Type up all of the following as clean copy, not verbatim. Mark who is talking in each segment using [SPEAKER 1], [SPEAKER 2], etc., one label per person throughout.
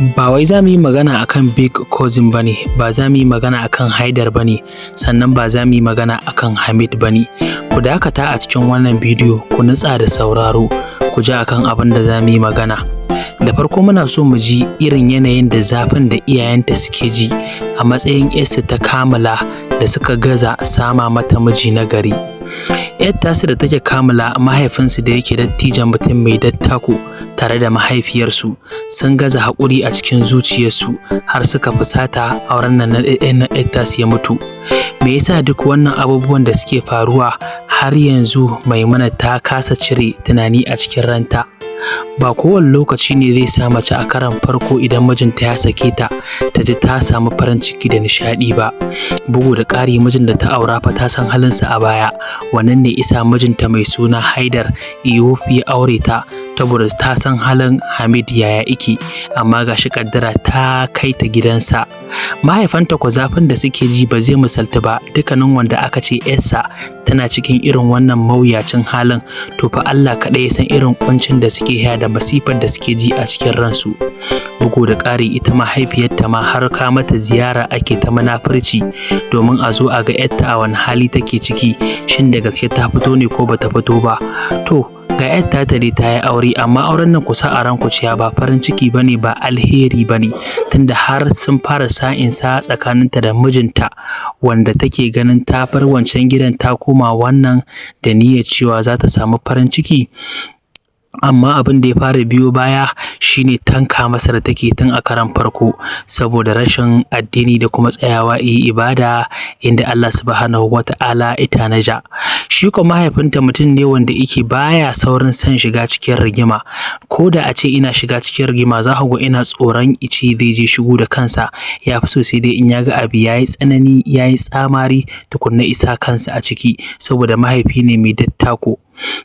[SPEAKER 1] Ba wai za mu yi magana akan Big Cousin ba ne, ba za mu yi magana akan Haidar ba ne, sannan ba za mu yi magana akan Hamid ba ne. Ku dakata a cikin wannan bidiyo, ku nutsa da sauraro, ku ji akan abin da za mu yi magana. Da farko muna so mu ji irin yanayin da zafin da iyayenta suke ji a matsayin 'yarsu ta Kamila da suka gaza sama mata miji na gari. 'Yar tasu da take Kamila, mahaifinsu da yake dattijon mutum mai dattako tare da mahaifiyarsu sun gaza haƙuri a cikin zuciyarsu har suka fusata auren nan na 'yar tasu ya mutu. Me yasa duk wannan abubuwan da suke faruwa har yanzu Maimuna ta kasa cire tunani a cikin ranta? Ba kowane lokaci ne zai sa mace a karon farko idan mijinta ya sake ta ta ji ta samu farin ciki da nishaɗi ba. Bugu da ƙari, mijin da ta aura fa ta san halinsa a baya, wannan ne isa mijinta mai suna Haidar Iyofi ya aure ta, saboda ta san halin Hamid yaya yake, amma gashi ƙaddara ta kai ta gidansa. Mahaifanta kwa zafin da suke ji ba zai misaltu ba. Dukkanin wanda aka ce 'yarsa tana cikin irin wannan mawuyacin halin, to fa Allah kaɗai ya san irin ƙuncin da suke haya da masifar da suke ji a cikin ransu. Bugu da ƙari, ita mahaifiyarta ma har ka mata ziyara ake ta munafurci domin a zo a ga 'yarta a wani hali take ciki, shin da gaske ta fito ne ko bata fito ba. To ga 'yar tata dai ta yi aure, amma auren nan kusa a ranku cewa ba farin ciki bane, ba alheri bane, tunda har sun fara sa'insa tsakaninta da mijinta wanda take ganin ta bar wancan gidan ta koma wannan da niyyar cewa za ta samu farin ciki. Amma abin da ya fara biyo baya shine tanka masa da take tun a karon farko, saboda rashin addini da kuma tsayawa yi ibada inda Allah subhanahu wata'ala ya tanaja. Shi ko mahaifinta mutum ne wanda yake baya saurin son shiga cikin rigima. Ko da a ce ina shiga cikin rigima, za ku ga ina tsoron ice zai je shigo da kansa, ya fi so sai dai in ya ga abu ya yi tsanani, ya yi tsamari, tukunna isa kansa a ciki, saboda mahaifi ne mai dattako.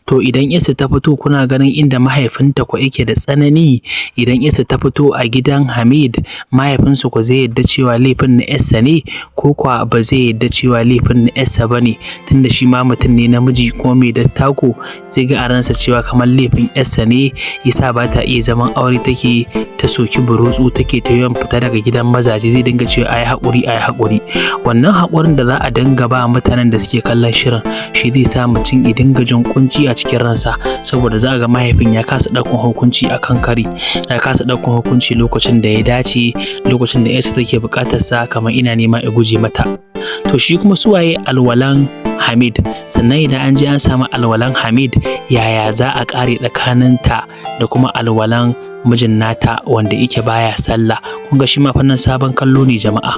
[SPEAKER 1] To idan 'yarsa ta fito, kuna ganin inda mahaifinta ko yake da tsanani, idan 'yarsa ta fito a gidan Hamid, mahaifinsu ko zai yarda cewa laifin na 'yarsa ne ko kuwa ba zai yarda cewa laifin na 'yarsa ba ne? Tunda shi ma mutum ne namiji kuma mai dattako, zai ga a ransa cewa kamar laifin 'yarsa ne yasa ba ta iya zaman aure, take ta soki burutsu, take ta yawan fita daga gidan mazaje. Zai dinga cewa ayi haƙuri, ayi haƙuri. Wannan haƙurin da za a dinga ba mutanen da suke kallon shirin shi zai sa mutum ya dinga jin kunci a cikin ransa, saboda za a ga mahaifin ya kasa ɗaukan hukunci a kan kari, ya kasa ɗaukan hukunci lokacin da ya dace, lokacin da 'yarsa take buƙatar sa, kamar ina nema ya guje mata. To shi kuma suwaye alwalan Hamid? Sannan idan an je an samu alwalan Hamid, yaya za a ƙare tsakaninta da kuma alwalan mijin nata wanda yake baya sallah? Kun ga shi ma fannin sabon kallo ne, jama'a.